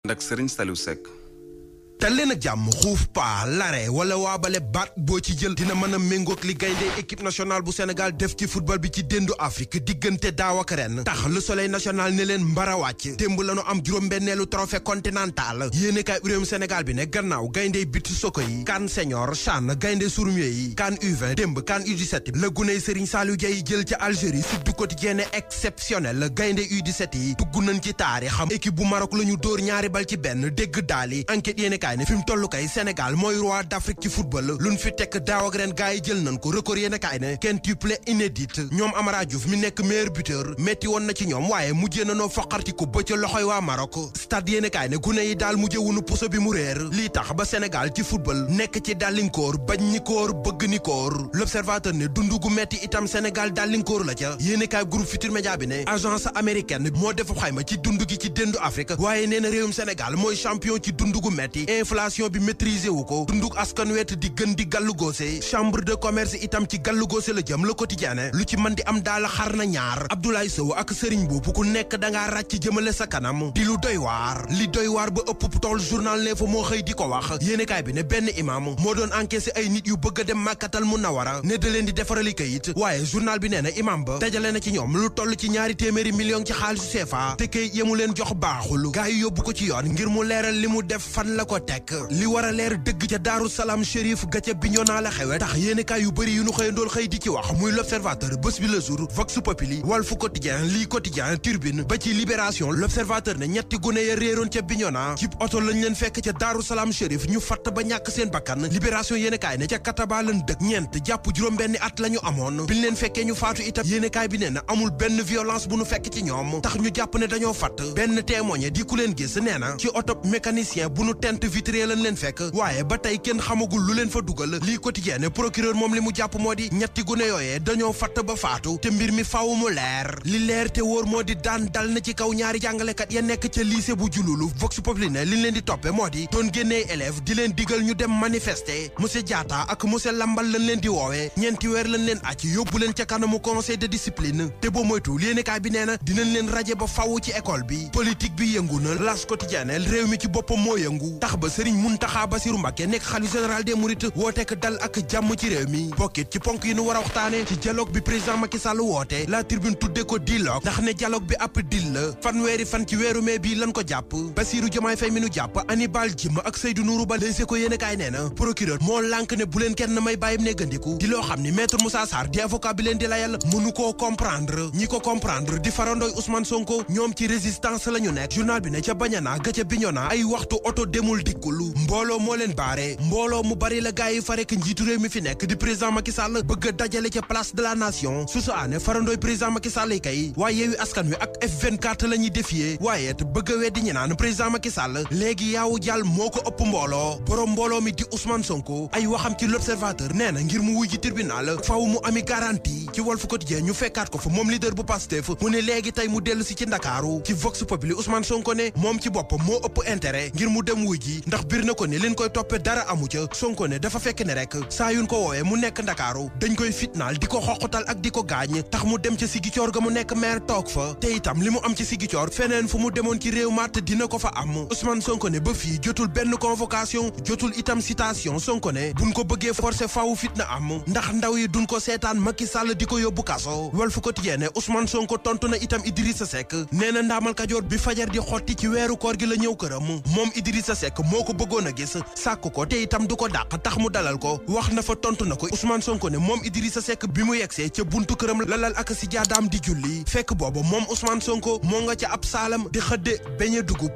ndak Serigne Saliou Seck. te leen ak jàmm xuuf paa lare wala waabale baat boo ci jël dina mën a méngoog li gaynde équipe nationale bu Sénégal def ci football bi ci déndu Afrique diggante daaw ak ren tax le soleil national ne leen mbara wàcc démb la ñu am juróom-benneelu trophée continental yéene kaay réewum Sénégal bi ne gannaaw gaynde bit soko yi CAN senior CHAN gaynde surmier yi CAN U20 démb CAN U17 la guney Serigne Saliou Diaye jël ca Algérie Sud Quotidien exceptionnel gaynde U17 yi tugg nañ ci taari xam équipe bu Maroc la ñu dóor ñaari bal ci benn dégg daali enquête yéene kaay ne fi mu tollu kay Sénégal mooy roi d'Afrique ci football luñ fi tekk daaw ak ren gaa yi jël nañ ko record yéene kaay ne quintuple inédite ñoom Amara Diouf mi nekk meilleur buteur metti woon na ci ñoom waaye mujjee nanoo foqarti ko ba ca loxoy waa Maroc stade yéene kaay ne gune yi daal mujjee wunu puso bi mu réer lii tax ba Sénégal ci football nekk ci dàllinkoor bañ ni koor bëgg ni koor l'observateur ne dundu gu metti itam Sénégal dàllinkoor la ca yéene kaay groupe Futurs Médias bi ne agence américaine moo def xayma ci dund gi ci déndu Afrique waaye nee na réewum Sénégal mooy champion ci dundu gu metti inflation bi maîtriser wu ko dunduk askan wet di gën di gàllu goose chambre de commerce itam ci gàllu goose la jëm le quotidien lu ci mën di am daal xar na ñaar Abdoulaye Sow ak Serigne Mboup ku nekk dangaa ràcc jëmale sa kanam di lu doy waar li doy waar ba ëpp tool journal ne fa moo xëy di ko wax yéenekaay bi ne benn imam moo doon encaissé ay nit yu bëgg a dem màkkatal mu nawara ne da leen di defarali kayit waaye journal bi nee na imam ba dajale na ci ñoom lu toll ci 200 millions ci xaalisu CFA te kayit yemu leen jox baaxul gaa yi yóbbu ko ci yoon ngir mu leeral li mu def fan la ko teg li war a leer dëgg ca Daaru Salaam Chérif ga ca Bignona la xewe tax yéenekaay yu bëri yu nu xëyandool xëy di ci wax muy l'observateur bés bi le jour Vox Populi Walf Quotidien lii Quotidien Tribune ba ci Libération l'observateur ne ñetti gune ya réeroon ca Bignona cib oto lañ leen fekk ca Daaru Salaam Chérif ñu fatt ba ñàkk seen bakkan Libération yéenekaay ne ca Kataba lañ dëkk ñeent jàpp juróom-benni at la ñu amoon biñ leen fekkee ñu faatu itam yéenekaay bi nee na amul benn violence bu nu fekk ci ñoom tax ñu jàpp ne dañoo fatt benn témoin di ku leen gis nee na ci oto mécanicien bu nu tent vitré lañ leen fekk waaye ba tey kenn xamagul lu leen fa dugal lii quotidien ne procureur moom li mu jàpp moo di ñetti gune yooyee dañoo fatt ba faatu te mbir mi faaw mu leer li leer te wóor moo di daan dal na ci kaw ñaari jàngalekat ya nekk ca lycée bu Jululu Vox Populi ne liñ leen di toppe moo di doon génnee élève di leen digal ñu dem manifester monsieur Diatta ak monsieur Lambal lañ leen di woowee ñeenti weer lañ leen acc yóbbu leen ca kanamu conseil de discipline te boo moytu yéenekaay bi nee na dinañ leen raje ba faw ci école bi politique bi yëngu na L'As quotidien réew mi ci boppam moo yëngu tax ba Serigne Mountakha Bassirou Mbacké nekk xalifa général des mourides wooteek dal ak jàmm ci réew mi bokkit ci ponk yi nu war a waxtaane ci dialogue bi président Macky Sall woote la tribune tudde ko dialogue ndax ne dialogue bi ab dil la fanweeri fan ci weeru mai bi lan ko jàpp Bassirou Diomaye Faye mi nu jàpp Hannibal Djim ak Seydou Nourou Ba Les Échos yéenekaay nee na procureur moo lànk ne bu leen kenn may bàyyim ne gëndiku di loo xam ni maître Moussa Sarr di avocat bi leen di layal mënu koo comprendre ñi ko comprendre di farandooy Ousmane Sonko ñoom ci résistance la ñu nekk journal bi ne ca Bignona ga ca Bignona ay waxtu oto demul dikkul mbooloo moo leen baare mbooloo mu bari la gaay yi fa rek njiitu réew mi fi nekk di président Macky Sall bëgg a dajale ca place de la nation su sa aane farandooy président Macky Sall yi kay waaye Yewwi Askan Wi ak F24 la ñuy défier waaye it bëgg a weddi ñi naan président Macky Sall léegi yaawu jàll moo ko ëpp mbooloo borom mbooloo mi di Ousmane Sonko ay waxam ci l'observateur nee na ngir mu wuy ji tribunal faaw mu ami garantie ci Walf Quotidien ñu fekkaat ko fa moom leader bu Pastef mu ne léegi tey mu dellu si ci Ndakaaru ci Vox Populi Ousmane Sonko ne moom ci boppam moo ëpp intérêt ngir mu dem wuy ji ndax bir na ko ne leen koy toppe dara amu ca Sonko ne dafa fekk ne rek saa yuñ ko woowee mu nekk Ndakaaru dañ koy fitnaal di ko xoqatal ak di ko gaañ tax mu dem ca Ziguinchor ga mu nekk maire toog fa te itam li mu am ci Ziguinchor feneen fu mu demoon ci réew maat dina ko fa am Ousmane Sonko ne ba fii jotul benn convocation jotul itam citation Sonko ne buñ ko bëggee forcer faaw fitna am ndax ndaw yi duñ ko seetaan Macky Sall di ko yóbbu kaso Walf Quotidien ne Ousmane Sonko tontu na itam Idrissa Seck nee na ndaamal Kajoor bi fajar di xotti ci weeru koor gi la ñëw këram moom Idrissa Seck moo ko bëggoon a gis sàkk ko te itam du ko dàq tax mu dalal ko wax na fa tontu na ko Ousmane Sonko ne moom Idrissa Seck bi mu yegsee ca buntu këram lalal ak si jaadaam di julli fekk booba moom Ousmane Sonko moo nga ca ab saalam di xëdde beñe dugub